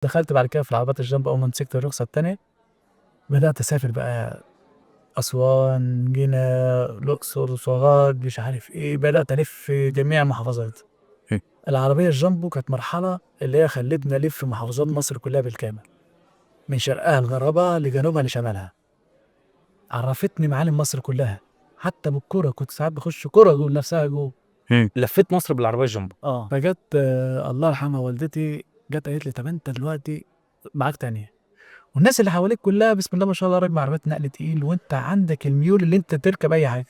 دخلت بعد كده في العربيات الجامبو، أول ما مسكت الرخصة التانية بدأت أسافر بقى أسوان، جِنا، الأقصر، سوهاج، مش عارف إيه، بدأت ألِف جميع المحافظات. العربية الجامبو كانت مرحلة اللي هي خلّتني ألِف محافظات مصر كلّها بالكامل، من شرقها لغربها لجنوبها لشمالها. عرّفتني معالم مصر كلّها، حتى بالقرى، كنت ساعات باخش قرى جوه نفسها جوه. لفيت مصر بالعربية الجامبو. فجات الله يرحمها والدتي، جات قالت لي: طب أنت دلوقتي معاك تانية، والناس اللي حواليك كلها بسم الله ما شاء الله راكبة عربيات نقل تقيل، وأنت عندك الميول اللي أنت تركب أي حاجة.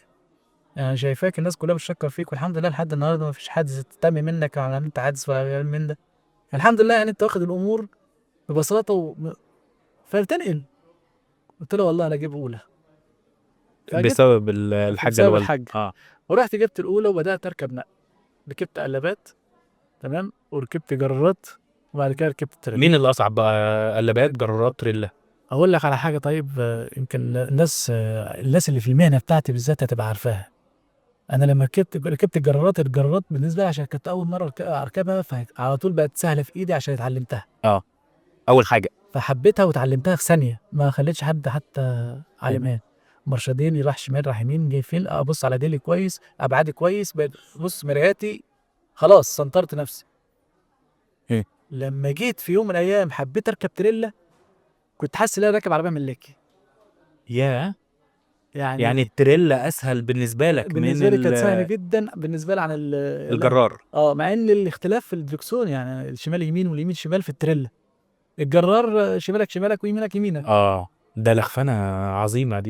يعني شايفاك الناس كلها بتشكر فيك، والحمد لله لحد النهارده ما فيش حادث تم منك ولا عملت حادث ولا من ده. الحمد لله، يعني أنت واخد الأمور ببساطة فتنقل. قلت له والله أنا أجيب أولى. فجبت بسبب الحاجة بسبب الوالدة. الحاجة. ورحت جبت الأولى وبدأت أركب نقل. ركبت قلابات، تمام، وركبت جرارات، وبعد كده ركبت تريلا. مين اللي أصعب بقى؟ قلابات، جرارات، تريلا؟ أقول لك على حاجة. طيب، يمكن الناس اللي في المهنة بتاعتي بالذات هتبقى عارفاها. أنا لما ركبت الجرارات، الجرارات بالنسبة لي عشان كانت أول مرة أركبها، فعلى طول بقت سهلة في إيدي عشان اتعلمتها. أول حاجة. فحبيتها وتعلمتها في ثانية، ما خليتش حد حتى علمها. مرشدين راح شمال راح يمين جاي فين، أبص على ديلي كويس، أبعادي كويس، بقيت بص مراياتي، خلاص سنطرت نفسي. لما جيت في يوم من الأيام حبيت أركب تريلا، كنت حاسس إن أنا راكب عربية ملاكي. ياه. يعني التريلا أسهل بالنسبة لك من بالنسبة لي كانت سهلة جداً بالنسبة لي عن الجرار. مع إن الاختلاف في الدركسون، يعني الشمال يمين واليمين شمال في التريلا، الجرار شمالك شمالك ويمينك يمينك. ده لخفنة عظيمة دي.